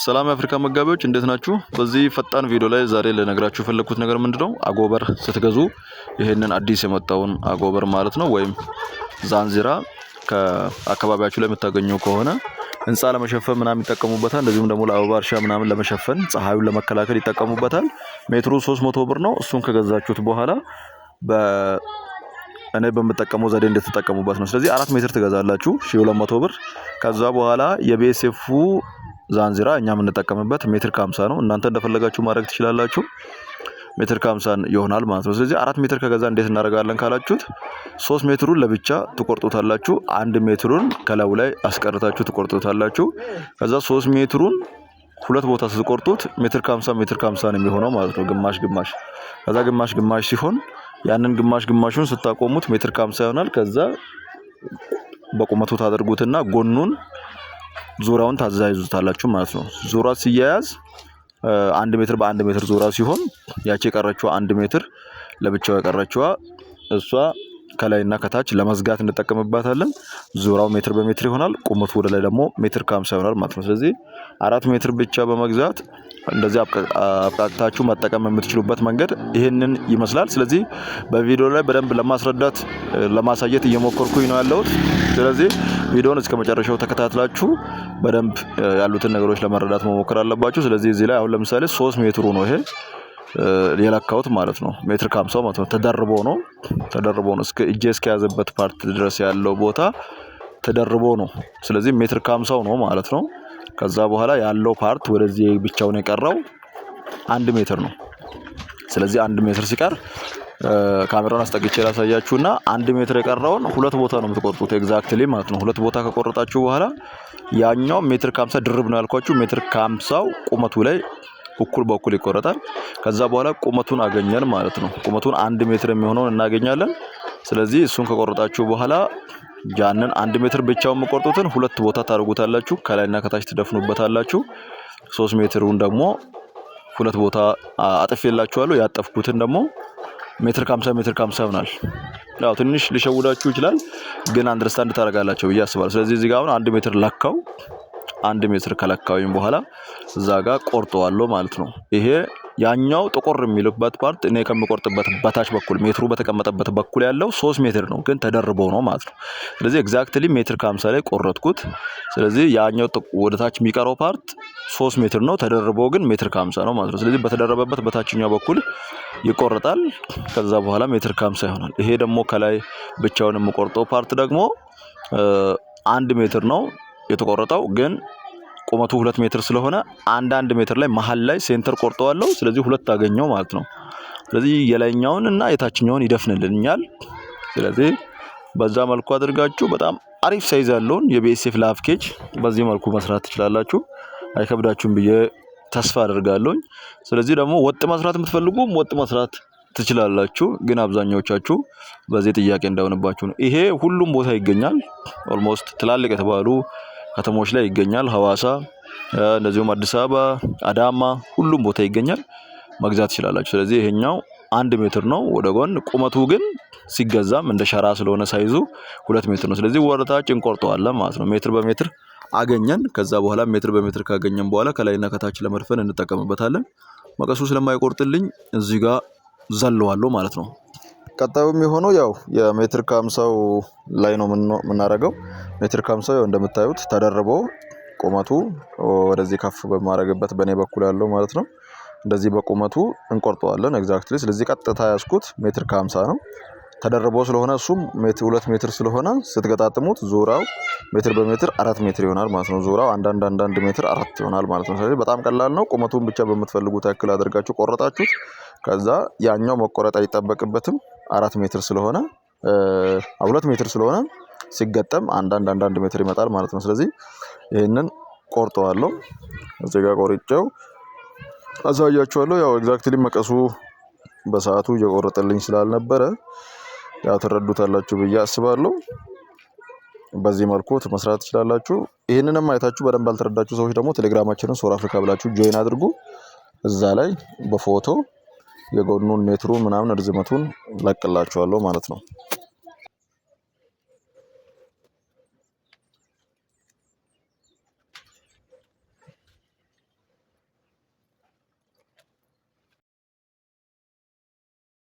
ሰላም የአፍሪካ መጋቢዎች፣ እንዴት ናችሁ? በዚህ ፈጣን ቪዲዮ ላይ ዛሬ ልነግራችሁ የፈለኩት ነገር ምንድነው? አጎበር ስትገዙ ይሄንን አዲስ የመጣውን አጎበር ማለት ነው ወይም ዛንዚራ ከአካባቢያችሁ ላይ የምታገኙ ከሆነ ህንፃ ለመሸፈን ምናምን ይጠቀሙበታል። እንደዚሁም ደግሞ ለአበባ እርሻ ምናምን ለመሸፈን፣ ፀሐዩን ለመከላከል ይጠቀሙበታል። ሜትሩ 300 ብር ነው። እሱን ከገዛችሁት በኋላ እኔ በምጠቀመው ዘዴ እንድትጠቀሙበት ነው። ስለዚህ 4 ሜትር ትገዛላችሁ፣ 1200 ብር። ከዛ በኋላ የ BSF ኡ ዛንዚራ እኛ የምንጠቀምበት ሜትር ከ50 ነው። እናንተ እንደፈለጋችሁ ማድረግ ትችላላችሁ። ሜትር ከ50 ይሆናል ማለት ነው። ስለዚህ 4 ሜትር ከገዛ እንዴት እናደርጋለን ካላችሁት 3 ሜትሩን ለብቻ ትቆርጡታላችሁ። 1 ሜትሩን ከላዩ ላይ አስቀርታችሁ ትቆርጡታላችሁ። ከዛ 3 ሜትሩን ሁለት ቦታ ስትቆርጡት ሜትር ከ50 ሜትር ከ50 ነው የሚሆነው ማለት ነው። ግማሽ ግማሽ። ከዛ ግማሽ ግማሽ ሲሆን ያንን ግማሽ ግማሹን ስታቆሙት ሜትር ከ50 ይሆናል። ከዛ በቁመቱ ታደርጉትና ጎኑን ዙሪያውን ታዛይዙታላችሁ ማለት ነው። ዙሪያ ሲያያዝ 1 ሜትር በ1 ሜትር ዙሪያ ሲሆን ያቺ የቀረችዋ 1 ሜትር ለብቻው የቀረችዋ እሷ ከላይና ከታች ለመዝጋት እንጠቀምባታለን። ዙሪያው ሜትር በሜትር ይሆናል። ቁመቱ ወደ ላይ ደግሞ ሜትር ከ50 ይሆናል ማለት ነው። ስለዚህ 4 ሜትር ብቻ በመግዛት እንደዚህ አብቃቅታችሁ መጠቀም የምትችሉበት መንገድ ይህንን ይመስላል። ስለዚህ በቪዲዮ ላይ በደንብ ለማስረዳት፣ ለማሳየት እየሞከርኩኝ ነው ያለሁት። ስለዚህ ቪዲዮውን እስከ መጨረሻው ተከታትላችሁ በደንብ ያሉትን ነገሮች ለመረዳት መሞከር አለባችሁ። ስለዚህ እዚህ ላይ አሁን ለምሳሌ 3 ሜትሩ ነው ይሄ የለካሁት ማለት ነው። ሜትር ከ50 ማለት ነው። ተደርቦ ነው እስከ እጄ እስከያዘበት part ድረስ ያለው ቦታ ተደርቦ ነው። ስለዚህ ሜትር ከ50 ነው ማለት ነው። ከዛ በኋላ ያለው part ወደዚህ ብቻውን የቀረው 1 ሜትር ነው። ስለዚህ 1 ሜትር ሲቀር ካሜራውን አስጠግቼ ላሳያችሁና 1 ሜትር የቀረውን ሁለት ቦታ ነው የምትቆርጡት exactly ማለት ነው። ሁለት ቦታ ከቆረጣችሁ በኋላ ያኛው ሜትር ከ50 ድርብ ነው ያልኳችሁ፣ ሜትር ከ50ው ቁመቱ ላይ እኩል በኩል ይቆረጣል። ከዛ በኋላ ቁመቱን አገኘን ማለት ነው። ቁመቱን 1 ሜትር የሚሆነውን እናገኛለን። ስለዚህ እሱን ከቆረጣችሁ በኋላ ያንን 1 ሜትር ብቻውን የምቆርጡትን ሁለት ቦታ ታደርጉታላችሁ። ከላይና ከታች ትደፍኑበታላችሁ። 3 ሜትሩን ደግሞ ሁለት ቦታ አጥፌላችኋለሁ። ያጠፍኩትን ደግሞ ሜትር ከ50 ሜትር ከ50 ይሆናል። ያው ትንሽ ሊሸውዳችሁ ይችላል፣ ግን understand ታደርጋላችሁ ብዬ አስባለሁ። ስለዚህ እዚህ ጋር አሁን 1 ሜትር ለካው። 1 ሜትር ከለካውኝ በኋላ እዛ ጋር ቆርጠዋለሁ ማለት ነው። ይሄ ያኛው ጥቁር የሚልበት part እኔ ከምቆርጥበት በታች በኩል ሜትሩ በተቀመጠበት በኩል ያለው 3 ሜትር ነው፣ ግን ተደርቦ ነው ማለት ነው። ስለዚህ exactly ሜትር ከ50 ላይ ቆረጥኩት። ስለዚህ ያኛው ወደ ታች የሚቀረው part 3 ሜትር ነው፣ ተደርቦ ግን ሜትር ከ50 ነው ማለት ነው። ስለዚህ በተደረበበት በታችኛው በኩል ይቆረጣል። ከዛ በኋላ ሜትር ከ50 ይሆናል። ይሄ ደግሞ ከላይ ብቻውን የምቆርጠው part ደግሞ 1 ሜትር ነው የተቆረጠው፣ ግን ቁመቱ 2 ሜትር ስለሆነ አንድ አንድ ሜትር ላይ መሀል ላይ center ቆርጠዋለሁ። ስለዚህ ሁለት አገኘው ማለት ነው። ስለዚህ የላይኛውን እና የታችኛውን ይደፍንልኛል። ስለዚህ በዛ መልኩ አድርጋችሁ በጣም አሪፍ size ያለውን የ BSF live cage በዚህ መልኩ መስራት ትችላላችሁ። አይከብዳችሁም ብዬ ተስፋ አደርጋለሁኝ። ስለዚህ ደግሞ ወጥ መስራት የምትፈልጉም ወጥ መስራት ትችላላችሁ። ግን አብዛኛዎቻችሁ በዚህ ጥያቄ እንዳይሆንባችሁ ነው። ይሄ ሁሉም ቦታ ይገኛል። Almost ትላልቅ የተባሉ ከተሞች ላይ ይገኛል። ሐዋሳ፣ እንደዚሁም አዲስ አበባ፣ አዳማ ሁሉም ቦታ ይገኛል። መግዛት ትችላላችሁ። ስለዚህ ይሄኛው 1 ሜትር ነው ወደ ጎን፣ ቁመቱ ግን ሲገዛም እንደ ሸራ ስለሆነ size ኡ 2 ሜትር ነው። ስለዚህ ወደ ታች እንቆርጠዋለን ማለት ነው። ሜትር በሜትር አገኘን። ከዛ በኋላ ሜትር በሜትር ካገኘን በኋላ ከላይና ከታች ለመድፈን እንጠቀምበታለን። መቀሱ ስለማይቆርጥልኝ እዚህ ጋር ዘለዋለሁ ማለት ነው። ቀጣዩ የሚሆነው ያው የሜትር ከ50ው ላይ ነው የምናደርገው። ሜትር ከ50ው ያው እንደምታዩት ተደርቦ ቁመቱ ወደዚህ ከፍ በማድረግበት በእኔ በኩል ያለው ማለት ነው። እንደዚህ በቁመቱ እንቆርጠዋለን exactly። ስለዚህ ቀጥታ ያዝኩት ሜትር ከ50 ነው። ተደርቦ ስለሆነ እሱም 2 ሜትር ስለሆነ ስትገጣጥሙት ዙሪያው ሜትር በሜትር 4 ሜትር ይሆናል ማለት ነው። ዙሪያው አንዳንድ አንዳንድ ሜትር አራት ይሆናል ማለት ነው። ስለዚህ በጣም ቀላል ነው። ቁመቱን ብቻ በምትፈልጉት ያክል አድርጋችሁ ቆረጣችሁት። ከዛ ያኛው መቆረጥ አይጠበቅበትም። 4 ሜትር ስለሆነ፣ 2 ሜትር ስለሆነ ሲገጠም አንዳንድ አንዳንድ ሜትር ይመጣል ማለት ነው። ስለዚህ ይህንን ቆርጠዋለሁ። እዚህ ጋር ቆርጬው አሳያችኋለሁ። ያው exactly መቀሱ በሰዓቱ እየቆረጠልኝ ስላልነበረ ያው ትረዱታላችሁ ብዬ አስባለሁ። በዚህ መልኩ መስራት ትችላላችሁ። ይህንንም አይታችሁ በደንብ ያልተረዳችሁ ሰዎች ደግሞ ቴሌግራማችንን ሶር አፍሪካ ብላችሁ join አድርጉ። እዛ ላይ በፎቶ የጎኑን ሜትሩን ምናምን ርዝመቱን ለቅላችኋለሁ ማለት ነው።